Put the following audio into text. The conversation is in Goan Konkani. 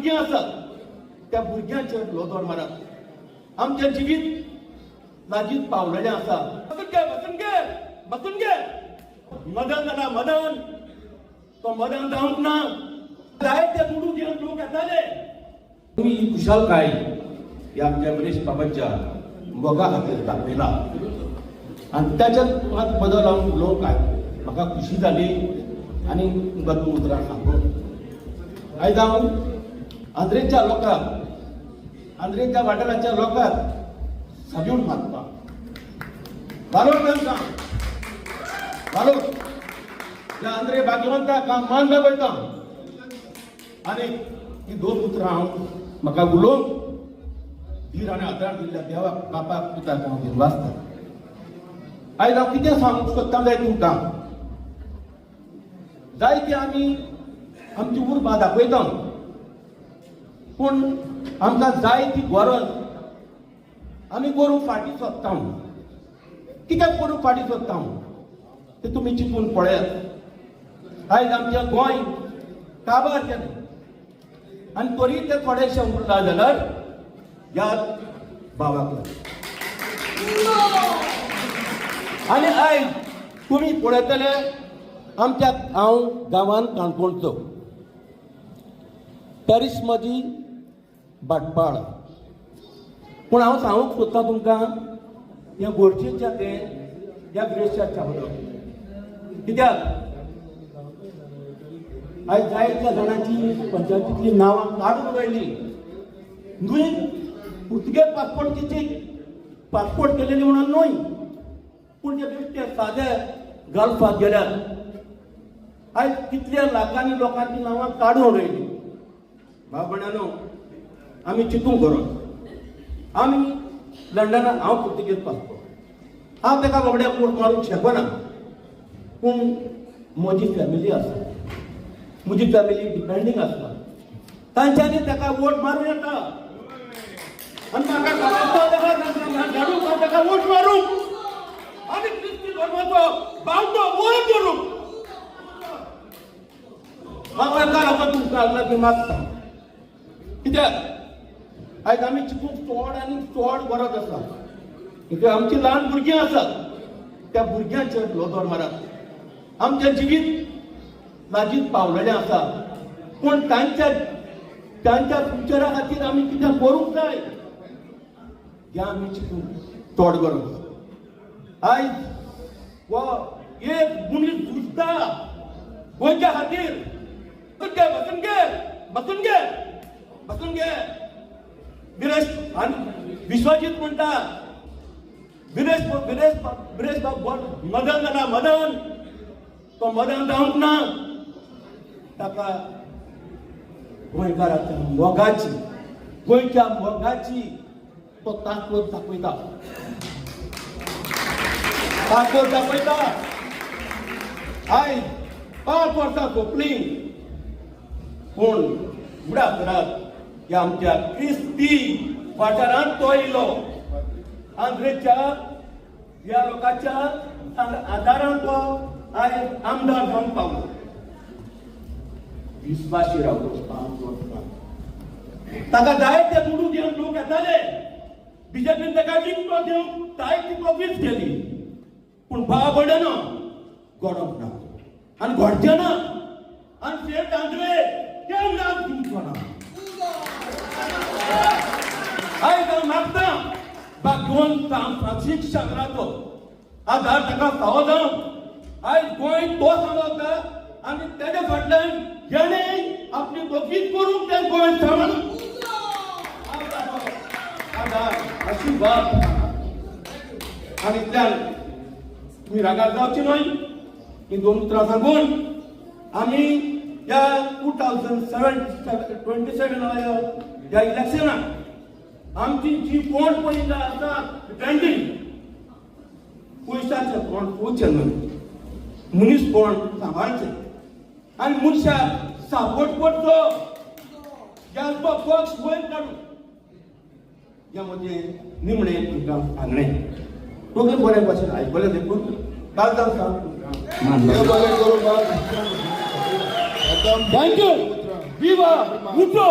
भुरगीं आसात, त्या भुरग्यांचेर लोदोर मारात. आमचें जिवीत लागींच पावलेलें आसा. बसून घे, बसून घे, बसून घे. मदन जाला मदन, तो मदन जावंक ना. जायते दुडू घेवन लोक येताले. तुमी ही खुशालकाय ह्या आमच्या गणेश बाबाच्या मोगा खातीर दाखयला आनी त्याच्यात मात बदल हांव उलोवंक काय म्हाका खुशी जाली आनी तुमकां दोन उतरां सांगून आयज हांव आंद्रेच्या लोकांक, आंद्रेच्या वाठाराच्या लोकांक सल्यूट मारता. घालो तांकां, घालो. त्या आंद्रे भाग्यवंताक हांव मान दाखयता आनी ही दोन उतरां हांव म्हाका उलोवंक धीर आनी आदार दिल्ल्या देवाक, बापाक, पुताक हांव दिनवासता. आयज हांव कितें सांगूंक सोदता जाय तुमकां, जायते आमी आमची उर्बा दाखयता, पूण आमकां जाय ती गरज आमी करूंक फाटीं सोदता. कित्याक करूंक फाटीं सोदता तें तुमी चिंतून पळयात. आयज आमचें गोंय काबार केलें आनी तरी ते थोडेशें उरला जाल्यार ह्या भावाक लागून. आनी आयज तुमी पळयतले आमच्या, हांव गांवान काणकोणचो, पॅरीस म्हजी भाटपाळ, पूण हांव सांगूंक सोदतां तुमकां हें गरजेचें तें ह्या ग्रेशाच्या बद्दल. कित्याक आयज जायत्या जाणांची पंचायतींतली नांवां काडून उडयली. न्हय पुर्तुगेज पासपोर्टीची पासपोर्ट केलेली म्हणून न्हय, पूण ते बेश्टे सादे गल्फाक गेल्यात. आयज कितल्या लाखांनी लोकांची नांवां काडून उडयली. भाव भयणांनो, आमी चिंतूंक गरज. आमी लंडनाक, हांव पुर्तुगेज पासपोर्ट, हांव ताका बाबड्याक वोट मारूंक शकना, पूण म्हजी फॅमिली आसा, म्हजी फॅमिली डिपेंडींग आसा, तांच्यांनी ताका वोट मारूं येता. आनी म्हाका खबर ताका धाडूंक, हांव ताका वोट मारूंक आनी क्रिस्ती धर्माचो बावटो वयर धरूंक हांव एका लागून तुमकां लागीं मागता. कित्याक आयज आमी चिंतूंक चड आनी चड गरज आसा. कित्याक आमची ल्हान भुरगीं आसात, त्या भुरग्यांचेर लोदोर मारात. आमचें जिवीत लागींच पावलेलें आसा, पूण तांच्या तांच्या फ्युचरा खातीर आमी कितें करूंक जाय हें आमी चिंतूंक चड गरज. आयज हो एक मनीस झुजता गोंयच्या खातीर. बसून घे, बसून घे, बसून घे, बसून घे. विरेश आनी विश्वजीत म्हणटा, विरेश, विरेश, विरेश बाब मदन जाला मदन, तो मदन जावंक ना. ताका गोंयकाराच्या मोगाची, गोंयच्या मोगाची तो ताकद दाखयता, ताकद दाखयता. आयज 5 वर्सां सोंपली, पूण उडास करात, ह्या आमच्या क्रिस्ती वाठारांत तो येयलो. आंद्रेच्या ह्या लोकांच्या आदारान तो आयज आमदार जावन पावलो. विस्वाशी रावलो 5 वर्सां. ताका जायते दुडू घेवन लोक येताले. बीजेपीन ताका जिखतो घेवन जायती प्रोफीस केली, पूण भाव भयणांनो, घडप ना आनी घडचें ना आनी सेंट आंद्रे केन्ना दिवचो ना. आयज हांव मागता भाग्यवंत फ्रांसीस शागराचो आधार ताका फावो जावन आयज गोंय तो सांबाळटा आनी तेज्या फाटल्यान जेणे आपली तोफीत करूंक तें गोंय सांबाळ आधार, आशिर्वाद. आनी इतल्यान तुमी रागार जावची न्हय. ही दोन उतरां सांगून आमी ह्या 2027 27 ह्या इलेक्शनाक आमची जी कोण पयलीं आसा डिपेंडींग, पयशाचे कोण पोवचें न्हय, मनीस कोण सांबाळचें आनी मनशाक सापोर्ट करचो, ज्याचो पक्ष वयर काडून. हें म्हजें निमणें तुमकां सांगणें. सगळें बरें भाशेन आयकलें देखून काल सांग तुमकां. देव बरें करूं बाब. Thank you. विवा उठो.